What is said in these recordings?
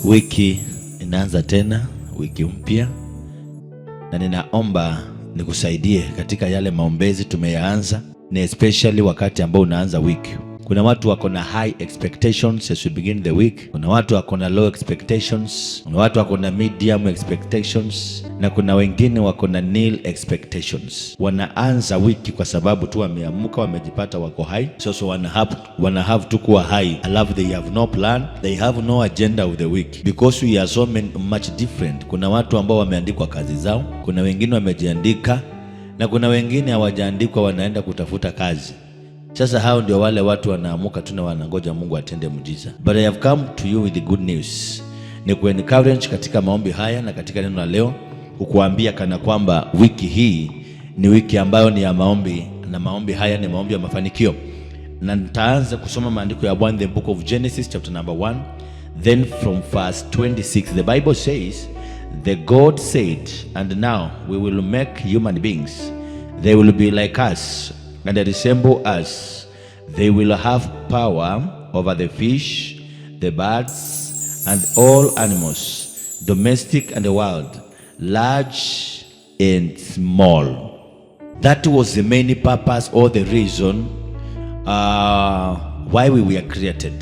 Wiki inaanza tena, wiki mpya, na ninaomba nikusaidie katika yale maombezi tumeyaanza, ni especially wakati ambao unaanza wiki. Kuna watu wako na high expectations as we begin the week. Kuna watu wako na low expectations. Kuna watu wako na medium expectations, na kuna wengine wako na nil expectations. Wanaanza wiki kwa sababu tu wameamuka, wamejipata wako hai, so wana have tu kuwa hai, alafu they have no plan, they have no agenda of the week because we are so many, much different. Kuna watu ambao wameandikwa kazi zao, kuna wengine wamejiandika, na kuna wengine hawajaandikwa, wanaenda kutafuta kazi. Sasa hao ndio wale watu wanaamuka tu na wanangoja Mungu atende muujiza. But I have come to you with the good news. Ni ku encourage katika maombi haya na katika neno la leo kukuambia kana kwamba wiki hii ni wiki ambayo ni ya maombi, na maombi haya ni maombi ya mafanikio. Na nitaanza kusoma maandiko ya Bwana, the book of Genesis chapter number 1, then from verse 26. The Bible says, "The God said, and now we will make human beings. They will be like us and resemble us. They will have power over the fish, the birds, and all animals, domestic and wild, large and small." That was the main purpose or the reason why we were created.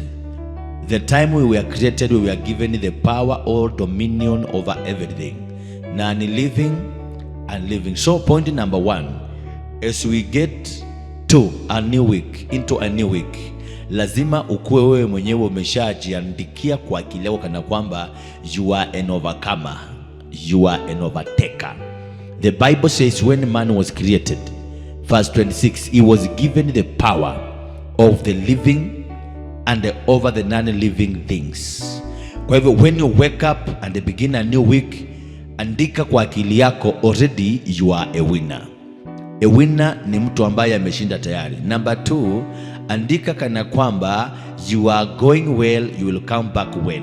The time we were created, we were given the power or dominion over everything, non-living and living. So point number one, as we get to a new week, into a new week, lazima ukuwe wewe mwenyewe umeshajiandikia kwa akili yako kana kwamba you are an overcomer, you are an overtaker. The Bible says when man was created, verse 26, he was given the power of the living and over the non-living things. Kwa hivyo when you wake up and begin a new week, andika kwa akili yako already you are a winner. A winner ni mtu ambaye ameshinda tayari. Number two, andika kana kwamba you are going well, you will come back well.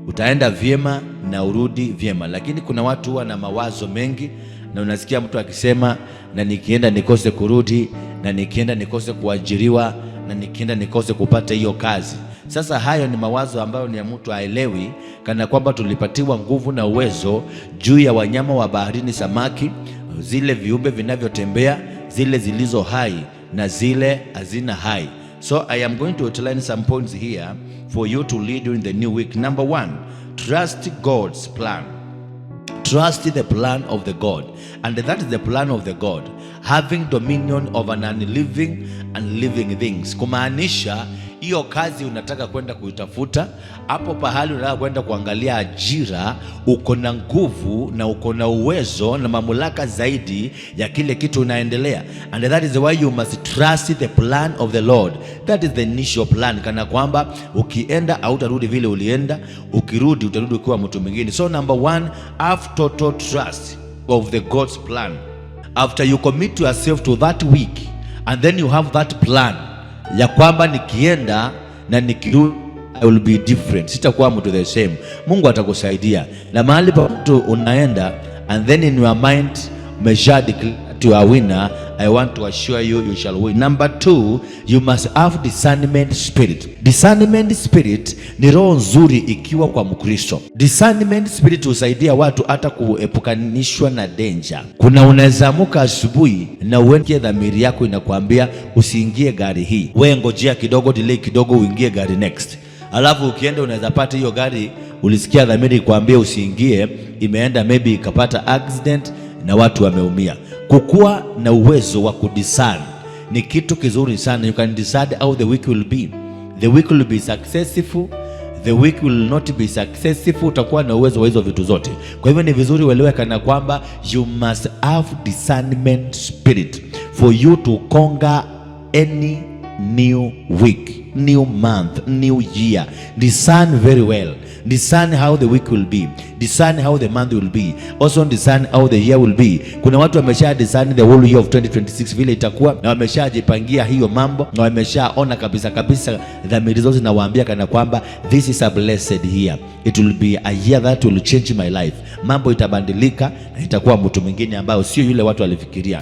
Utaenda vyema na urudi vyema. Lakini kuna watu huwa na mawazo mengi, na unasikia mtu akisema, na nikienda nikose kurudi, na nikienda nikose kuajiriwa, na nikienda nikose kupata hiyo kazi. Sasa hayo ni mawazo ambayo ni ya mtu aelewi, kana kwamba tulipatiwa nguvu na uwezo juu ya wanyama wa baharini, samaki, zile viumbe vinavyotembea, zile zilizo hai na zile hazina hai. So I am going to outline some points here for you to lead during the new week. Number one, trust God's plan. Trust the plan of the God. And that is the plan of the God. Having dominion over non-living and living things. Kumaanisha hiyo kazi unataka kwenda kuitafuta, hapo pahali unataka kwenda kuangalia ajira, uko na nguvu na uko na uwezo na mamlaka zaidi ya kile kitu unaendelea. And that is why you must trust the plan of the Lord. That is the initial plan, kana kwamba ukienda hautarudi vile ulienda, ukirudi utarudi ukiwa mtu mwingine. So number one, have total trust of the God's plan. After you commit yourself to that week and then you have that plan ya kwamba nikienda na nikirudi I will be different, sitakuwa mtu the same. Mungu atakusaidia na mahali pa mtu unaenda, and then in your mind umesha declare to a winner. I want to assure you, you shall win. Number two, you must have discernment spirit. Discernment spirit ni roho nzuri ikiwa kwa Mkristo. Discernment spirit husaidia watu hata kuepukanishwa na danger. Kuna unaweza amuka asubuhi na uende, dhamiri yako inakwambia usiingie gari hii, wewe ngojea kidogo, delay kidogo, uingie gari next. Alafu ukienda unaweza pata hiyo gari ulisikia dhamiri ikwambia usiingie, imeenda maybe ikapata accident na watu wameumia. Kukuwa na uwezo wa kudiscern ni kitu kizuri sana. You can decide how the week will be. The week will be successful, the week will not be successful. Utakuwa na uwezo wa hizo vitu zote. Kwa hivyo ni vizuri uelewe kana kwamba you must have discernment spirit for you to conquer any new week, new month, new year. Discern very well. Discern how the week will be. Discern how the month will be. Also discern how the year will be. Kuna watu wamesha discern the whole year of 2026 vile itakuwa, na wameshajipangia hiyo mambo na wameshaona kabisa kabisa, dhamiri zao zinawaambia kana kwamba this is a blessed year. It will be a year that will change my life. Mambo itabadilika na itakuwa mtu mwingine ambayo sio yule watu walifikiria.